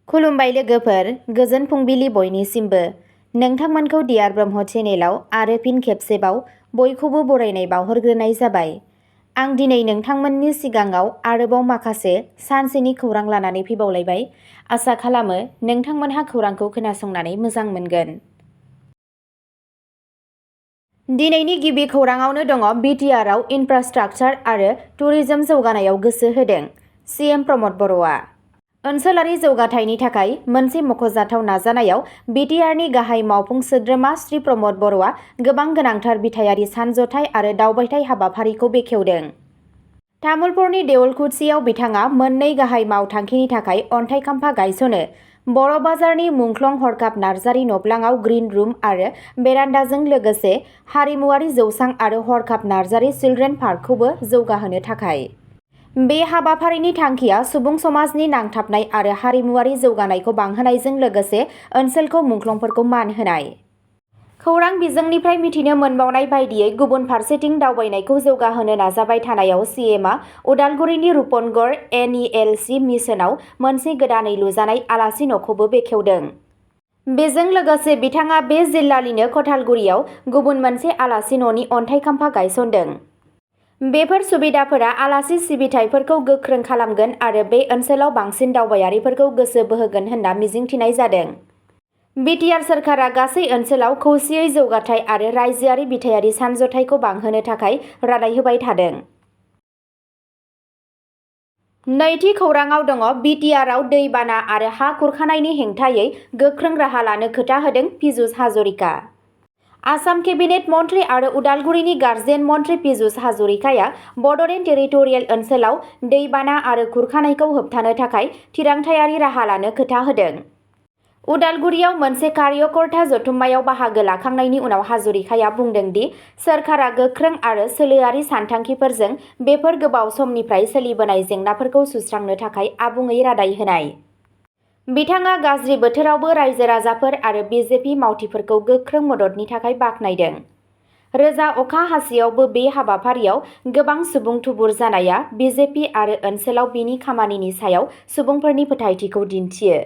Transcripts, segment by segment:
खुलुमबाय लोगोफोर, गोजोन फुंबिलि बयनिसिमबो। नोंथांमोनखौ डियार ब्रह्म चेनेलाव आरो फिन खेबसेबाव बयखौबो बरायनाय बावहरग्रोनाय जाबाय। आं दिनै नोंथांमोननि सिगाङाव आरोबाव माखासे सानसेनि खौरां लानानै फैबावलायबाय। आसा खालामो नोंथांमोनहा खौरांखौ खोनासंनानै मोजां मोनगोन। दिनैनि गिबि खौराङावनो दङ बिटिआरआव इनफ्रास्ट्राक्चार आरो टुरिजम जौगानायाव गोसो होदों सिएम प्रमद बर'आ। ओनसोलारि जौगाथायनि थाखाय मोनसे मख'जाथाव नाजानायाव बिटिआरनि गाहाय मावफुं सोद्रोमा श्री प्रमद बर'आ गोबां गोनांथार बिथायारि सानज'थाय आरो दावबायथाय हाबाफारिखौ बेखेवदों। तामुलपुरनि देउलकुसियाव बिथाङा मोननै गाहाय मावथांखिनि थाखाय अन्थाइ खाम्फा गायसनो। बर' बाजारनि मुंख्लं हरखाब नार्जारि नब्लाङाव ग्रिन रुम आरो बेरान्डाजों लोगोसे हारिमुआरि जौसां आरो हरखाब नार्जारि चिलड्रेन पार्कखौबो जौगाहोनो थाखाय। बे हाबाफारिनि थांखिया सुबुं समाजनि नांथाबनाय आरो हारिमुआरि जौगानायखौ बांहोनायजों लोगोसे ओनसोलखौ मुंख्लंफोरखौ मान होनाय। खौरां बिजोंनिफ्राय मिथिनो मोनबावनाय बायदियै गुबुन फारसेथिं दावबायनायखौ जौगाहोनो नाजाबाय थानायाव सिएमआ उदालगुरिनि रुपनगर NELC मिसनाव मोनसे गोदानै लुजानाय आलासि न'खौबो बेखेवदों। बेजों लोगोसे बिथाङा बे जिल्लानिनो कथालगुरियाव गुबुन मोनसे आलासि न'नि अन्थाइ खाम्फा गायसनदों। बेफोर सुबिदाफोरा आलासि सिबिथाइफोरखौ गोख्रों खालामगोन आरो बे ओनसोलाव बांसिन दावबायारिफोरखौ गोसो बोहोगोन होनना मिजिंथिनाय जादों। बिटिआर सोरखारा गासै ओनसोलाव खौसेयै जौगाथाय आरो रायजोआरि बिथायारि सानज'थायखौ बांहोनो थाखाय रादाय होबाय थादों। नैथि खौराङाव दङ बिटिआरआव दैबाना आरो हा खुरखानायनि हेंथायै गोख्रों राहा लानो खोथा होदों पीयूष हाजरिका। आसाम केबिनेट मन्त्रि आरो उदालगुरिनि गार्जेन मन्त्रि पीयूष हाजरिकाया बड'लेण्ड टेरिटरियेल ओनसोलाव दैबाना आरो खुरखानायखौ होबथानो थाखाय थिरांथायारि राहा लानो खोथा होदों। उदालगुरियाव मोनसे कार्यकर्ता जथुम्मायाव बाहागो लाखांनायनि उनाव हाजरिकाया बुंदों दि सोरखारा गोख्रों आरो सोलोआरि सानथांखिफोरजों बेफोर गोबाव समनिफ्राय सोलिबोनाय जेंनाफोरखौ सुस्रांनो थाखाय आबुङै रादाय होनाय। बिथाङा गाज्रि बोथोरावबो रायजो राजाफोर आरो बिजेपि मावथिफोरखौ गोख्रों मददनि थाखाय बाख्नायदों। रोजा अखा हासेयावबो बे हाबाफारियाव गोबां सुबुं थुबुर जानाया बिजेपि आरो ओनसोलाव बिनि खामानिनि सायाव सुबुंफोरनि फोथायथिखौ दिन्थियो।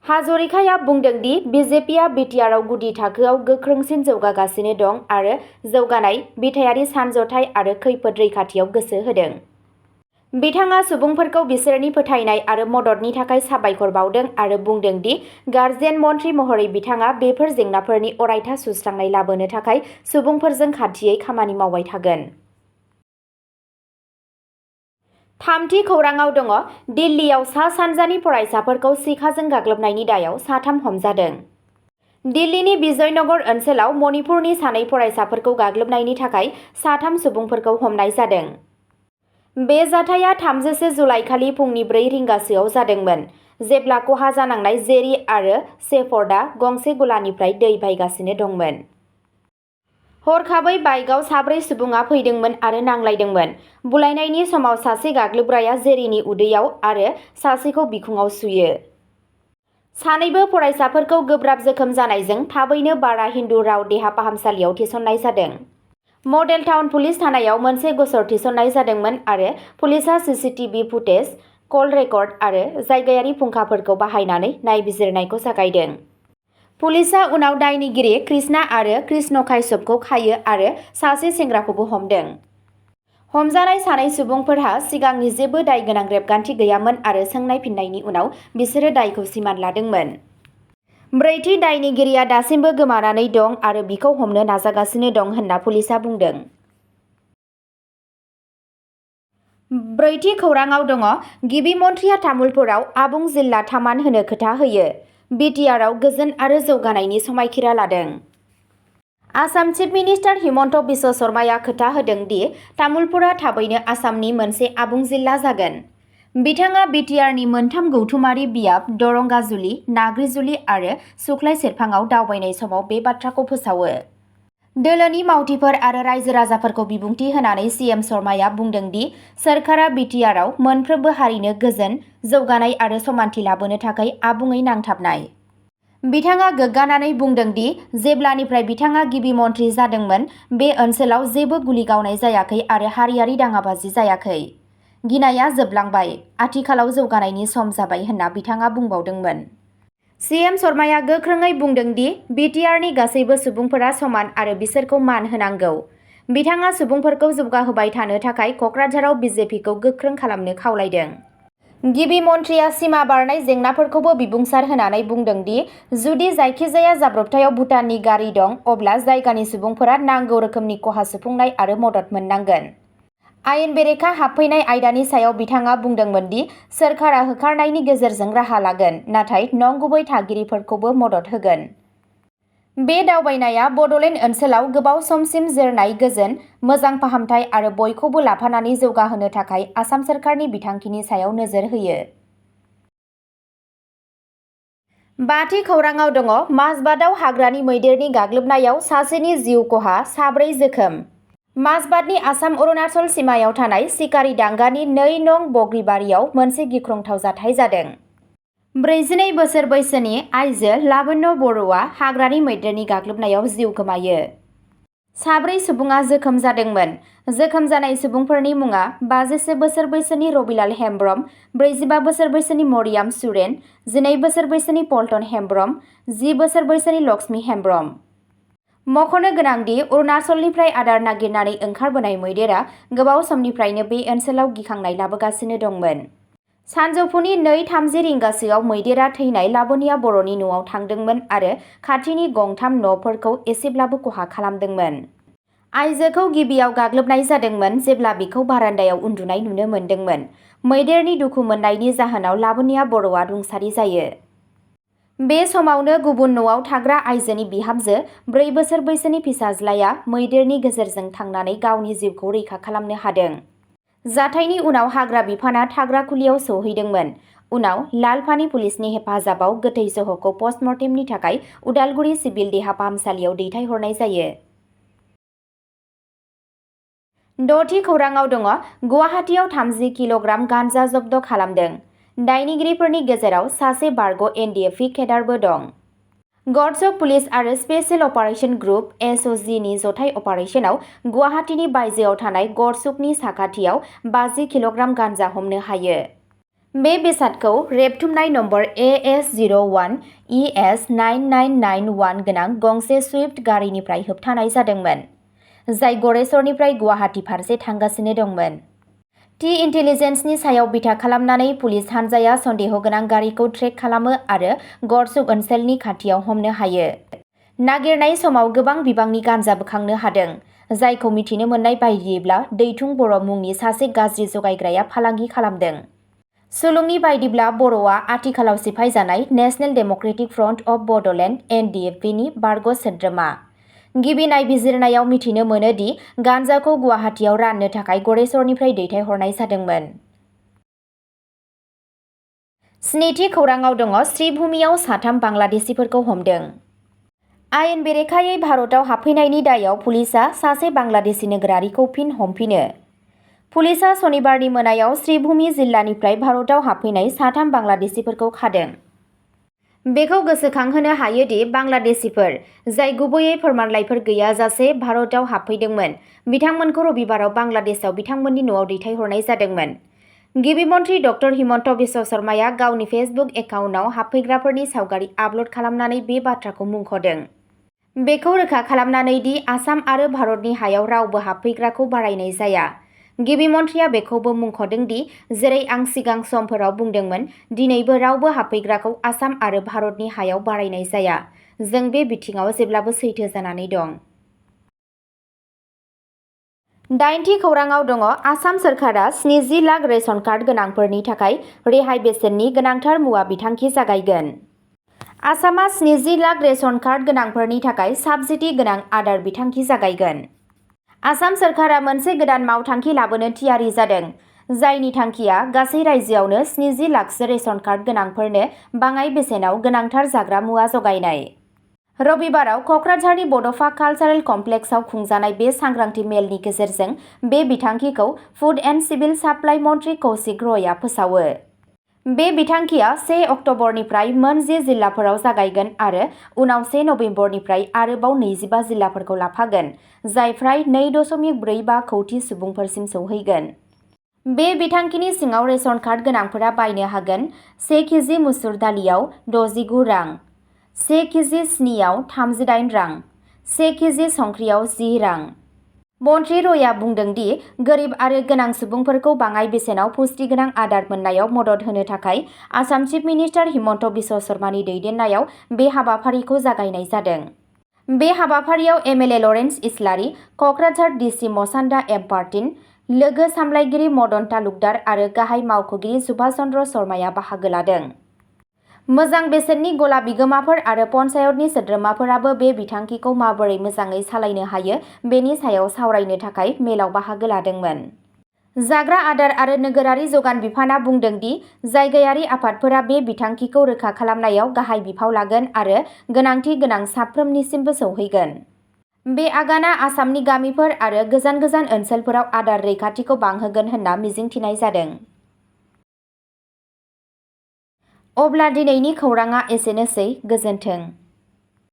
हाजरिकाया बुंदों दि बिजेपिआ बिटिआरआव गुदि थाखोआव गोख्रोंसिन जौगागासिनो दं आरो जौगानाय बिथायारि सानज'थाय आरो खैफोद रैखाथियाव गोसो होदों। बिथाङा सुबुंफोरखौ बिसोरनि फोथायनाय आरो मददनि थाखाय साबायखर बावदों आरो बुंदों दि गार्जेन मन्त्रि महरै बिथाङा बेफोर जेंनाफोरनि अरायथा सुस्रांनाय लाबोनो थाखाय सुबुंफोरजों खाथियै खामानि मावबाय थागोन। थामथि खौराङाव दङ दिल्लीयाव सा सानजानि फरायसाफोरखौ सिखाजों गाग्लोबनायनि दायाव साथाम हमजादों। दिल्लीनि बिजयनगर ओनसोलाव मणिपुरनि सानै फरायसाफोरखौ गाग्लोबनायनि थाखाय साथाम सुबुंफोरखौ हमनाय जादों। बे जाथाया 30 जुलाइखालि फुंनि 4 रिंगासोआव जादोंमोन, जेब्ला खहा जानांनाय जेरी आरो सेफर्डआ गंसे गलानिफ्राय दै बायगासिनो दंमोन। हरखाबै बाइकआव साब्रै सुबुङा फैदोंमोन आरो नांलायदोंमोन। बुलायनायनि समाव सासे गाग्लोबग्राया जेरीनि उदैयाव आरो सासेखौ बिखुङाव सुयो। सानैबो फरायसाफोरखौ गोब्राब जोखोम जानायजों थाबैनो बारा हिन्दु राव देहा फाहामसालियाव थिसननाय जादों। मडेल टाउन पुलिस थानायाव मोनसे गसर थिसननाय जादोंमोन आरो पुलिसआ सीसीटीवी फुटेज, कल रेकर्ड आरो जायगायारि फुंखाफोरखौ बाहायनानै नायबिजिरनायखौ जागायदों। पुलिसआ उनाव दायनिगिरि कृष्णा आरो कृष्ण काश्यपखौ खायो आरो सासे सेंग्राखौबो हमदों। हमजानाय सानै सुबुंफोरहा सिगांनि जेबो दाय गोनां रेबगान्थि गैयामोन आरो सोंनाय फिननायनि उनाव बिसोरो दायखौ सिमान लादोंमोन। ब्रैथि दायनिगिरिया दासिमबो गोमानानै दं आरो बिखौ हमनो नाजागासिनो दं होनना पुलिसआ बुंदों। ब्रैथि खौराङाव दङ गिबि मन्थ्रिया तामुलपुराव आबुं जिल्ला थामान होनो खोथा होयो। बिटिआरआव गोजोन आरो जौगानायनि समायखिरा लादों। आसाम चिफ मिनिस्टार हिमन्त बिश्व शर्माया खोथा होदों दि तामुलपुरा थाबैनो आसामनि मोनसे आबुं जिल्ला जागोन। बिथाङा बिटिआरनि मोनथाम गौथुमारि बियाब दरंगाजुलि, नाग्रिजुलि आरो सुख्लाय सेरफाङाव दावबायनाय समाव बे बाथ्राखौ फोसावो। दोलोनि मावथिफोर आरो रायजो राजाफोरखौ बिबुंथि होनानै सिएम शर्माया बुंदों दि सोरखारा बिटिआरआव मोनफ्रोमबो हारिनो गोजोन, जौगानाय आरो समानथि लाबोनो थाखाय आबुङै नांथाबनाय। बिथाङा गोग्गानानै बुंदों दि जेब्लानिफ्राय बिथाङा गिबि मन्थ्रि जादोंमोन बे ओनसोलाव जेबो गुलि गावनाय जायाखै आरो हारियारि दाङाबाजि जायाखै। गिनाया जोबलांबाय, आथिखालाव जौगानायनि सम जाबाय होनना बिथाङा बुंबावदोंमोन। सीएम शर्माया गोख्रोङै बुंदों दि बिटिआरनि गासैबो सुबुंफोरा समान आरो बिसोरखौ मान होनांगौ। बिथाङा सुबुंफोरखौ जौगाहोबाय थानो थाखाय कक्राझाराव बिजेपिखौ गोख्रों खालामनो खावलायदों। गिबि मन्थ्रिया सिमा बारनाय जेंनाफोरखौबो बिबुंसार होनानै बुंदों दि जुदि जायखिजाया जाब्रबथायाव भुटाननि गारि दं, अब्ला जायगानि सुबुंफोरा नांगौ रोखोमनि खहा सुफुंनाय आरो मदद मोननांगोन। आयेन बेरेखा हाबफैनाय आयदानि सायाव बिथाङा बुंदोंमोन दि सोरखारा होखारनायनि गेजेरजों राहा लागोन, नाथाय नंगुबै थागिरिफोरखौबो मदद होगोन। बे दावबायनाया बड'लेण्ड ओनसोलाव गोबाव समसिम जोरनाय गोजोन, मोजां फाहामथाय आरो बयखौबो लाफानानै जौगाहोनो थाखाय आसाम सोरखारनि बिथांखिनि सायाव नोजोर होयो। बाथि खौराङाव दङ माजबाटआव हाग्रानि मैदेरनि गाग्लोबनायाव सासेनि जिउ खहा, 4 जोखोम। माजबाटनि आसाम-अरुणाचल सिमायाव थानाय सिकारि दांगानि 2 नं बग्रिबारियाव मोनसे गिख्रंथाव जाथाय जादों। 42 बोसोर बैसोनि आइजो लाबण्य बर'आ हाग्रानि मैदेरनि गाग्लोबनायाव जिउ गोमायो। 4 सुबुङा जोखोम जादोंमोन। जोखोम जानाय सुबुंफोरनि मुङा 51 बोसोर बैसोनि रबिलाल हेम्ब्रम, 45 बोसोर बैसोनि मरियाम सुरेन, 12 बोसोर बैसोनि पल्टन हेम्ब्रम, 10 बोसोर बैसोनि लक्ष्मी हेम्ब्रम। मख'नो गोनांदि अरुणाचलनिफ्राय आदार नागिरनानै ओंखारबोनाय मैदेरा गोबाव समनिफ्रायनो बे ओनसोलाव गिखांनाय लाबोगासिनो दंमोन। सानजौफुनि 2:30 रिंगासोआव मैदेरा थैनाय लाबोनिया बर'नि न'आव थांदोंमोन आरो खाथिनि गंथाम न'फोरखौ एसेब्लाबो खहा खालामदोंमोन। आइजोखौ गिबियाव गाग्लोबनाय जादोंमोन जेब्ला बिखौ बारान्दायाव उन्दुनाय नुनो मोन्दोंमोन। मैदेरनि दुखु मोननायनि जाहोनाव लाबोनिया बर'आ रुंसारि जायो। बे समावनो गुबुन न'आव थाग्रा आइजोनि बिहामजो 4 बोसोर बैसोनि फिसाज्लाया मैदेरनि गेजेरजों थांनानै गावनि जिउखौ रैखा खालामनो हादों। जाथायनि उनाव हाग्रा बिफाना थाग्रा खुलियाव सौहैदोंमोन। उनाव लालपानि पुलिसनि हेफाजाबाव गोथै सह'खौ पस्टमर्टेमनि थाखाय उदालगुरि सिभिल देहा फाहामसालियाव दैथायहरनाय जायो। 6थि खौराङाव दङ गुवाहाटीआव 30 किल'ग्राम गान्जा जब्द खालामदों। दायनिगिरिफोरनि गेजेराव सासे बारग' एनडिएफबि केडारबो दं। गडसक पुलिस आरो स्पेशेल अपारेशन ग्रुप (एसअ'जि) नि जथाय अपारेशनाव गुवाहाटीनि बायजोआव थानाय गडसकनि साखाथियाव 50 किल'ग्राम गान्जा हमनो हायो। बे बेसादखौ रेबथुमनाय नम्बर AS01ES9991 गोनां गंसे सुइफ्ट गारिनिफ्राय होबथानाय जादोंमोन, जाय गरेस्वरनिफ्राय गुवाहाटी फारसे थांगासिनो दंमोन। टि इन्टेलिजेन्सनि सायाव बिथा खालामनानै पुलिस हान्जाया सन्देह गोनां गारिखौ ट्रेक खालामो आरो गडसक ओनसोलनि खाथियाव हमनो हायो। नागिरनाय समाव गोबां बिबांनि गान्जा बोखांनो हादों, जायखौ मिथिनो मोननाय बायदिब्ला दैथुं बर' मुंनि सासे गाज्रि जगायग्राया फालांगि खालामदों। सुलुंनि बायदिब्ला बर'आ आथिखालाव सिफायजानाय national democratic front of Bodoland (एनडिएफबि) नि बारग' सोद्रोमा। गिबि नायबिजिरनायाव मिथिनो मोनो दि गान्जाखौ गुवाहाटीआव राननो थाखाय गरेस्वरनिफ्राय दैथायहरनाय जादोंमोन। 7थि खौराङाव दङ श्रीभूमियाव 3 बांलादेशीफोरखौ हमदों। आयेन बेरेखायै भारतआव हाबफैनायनि दायाव पुलिसआ सासे बांलादेशी नोगोरारिखौ फिन हमफिनो। पुलिसआ सनिबारनि मोनायाव श्रीभूमि जिल्लानिफ्राय भारतआव हाबफैनाय 3 बांलादेशीफोरखौ खादों। बेखौ गोसोखांहोनो हायोदि बांलादेशीफोर, जाय गुबैयै फोरमानलाइफोर गैयाजासे भारतआव हाबफैदोंमोन, बिथांमोनखौ रबिबाराव बांलादेशआव बिथांमोननि न'आव दैथायहरनाय जादोंमोन। गिबि मन्थ्रि डक्टर हिमन्त बिश्व शर्माया गावनि फेसबुक एकाउन्टआव हाबफैग्राफोरनि सावगारि आपल'ड खालामनानै बे बाथ्राखौ मुंख'दों। बेखौ रोखा खालामनानै दि आसाम आरो भारतनि हायाव रावबो हाबफैग्राखौ बारायनाय जाया। गिबि मन्थ्रिया बेखौबो मुंख'दों दि जेरै आं सिगां समफोराव बुंदोंमोन, दिनैबो रावबो हाबफैग्राखौ आसाम आरो भारतनि हायाव बारायनाय जाया। जों बे बिथिङाव जेब्लाबो सैथो जानानै दं। 8थि खौराङाव दङ आसाम सोरखारा 70 लाख रेशन कार्ड गोनांफोरनि थाखाय रेहाय बेसेननि गोनांथार मुवा बिथांखि जागायगोन। आसामआ 70 लाख रेशन कार्ड गोनांफोरनि थाखाय साब्सिडी गोनां आदार बिथांखि जागायगोन। आसाम सोरखारा मोनसे गोदान मावथांखि लाबोनो थियारि जादों, जायनि थांखिया गासै रायजोआवनो 70 लाखसो रेशन कार्ड गोनांफोरनो बाङाइ बेसेनाव गोनांथार जाग्रा मुवा जगायनाय। रबिबाराव कक्राझारनि बड'फा कालचारेल कमप्लेक्सआव खुंजानाय बे सांग्रांथि मेलनि गेजेरजों बे बिथांखिखौ फुड एन्ड सिभिल साप्लाइ मन्थ्रि कौशिक रयआ फोसावो। बे बिथांखिया 1 अक्ट'बरनिफ्राय मोन 10 जिल्लाफोराव जागायगोन आरो उनाव 1 नबेम्बरनिफ्राय आरोबाव 25 जिल्लाफोरखौ लाफागोन, जाय फ्राय 2.45 कौटि सुबुंफोरसिम सौहैगोन। बे बिथांखिनि सिङाव रेशन कार्ड गोनांफोरा बायनो हागोन 1 केजि मुसुर दालियाव 69 रां, 1 केजि सिनियाव 38 रां, 1 केजि संख्रियाव 10 रां। मन्त्रि रयआ बुंदों दि गोरिब आरो गोनां सुबुंफोरखौ बाङाइ बेसेनाव पुष्टिगोनां आदार मोननायाव मदद होनो थाखाय आसाम चिफ मिनिस्टार हिमन्त बिश्व शर्मानि दैदेननायाव बे हाबाफारिखौ जागायनाय जादों। बे हाबाफारियाव एमएलए लरेन्स इस्लारि, कक्राझार डिसि मसान्दा एम पार्टिन, लोगो सामलायगिरि मदन तालुकदार आरो गाहाय मावख'गिरि सुभाष चन्द्र शर्माया बाहागो लादों। मोजां बेसेननि गला बिगोमाफोर आरो पन्चायतनि सोद्रोमाफोराबो बे बिथांखिखौ माबोरै मोजाङै सालायनो हायो बेनि सायाव सावरायनो थाखाय मेलाव बाहागो लादोंमोन। जाग्रा आदार आरो नोगोरारि जगान बिफानआ बुंदों दि जायगायारि आफादफोरा बे बिथांखिखौ रोखा खालामनायाव गाहाय बिफाव लागोन आरो गोनांथि गोनां साफ्रोमनिसिमबो सौहैगोन। बे आगाना आसामनि गामिफोर आरो गोजान गोजान ओनसोलफोराव आदार रैखाथिखौ बांहोगोन होनना मिजिंथिनाय जादों। अब्ला दिनैनि खौरांआ एसेनोसै, गोजोन्थों।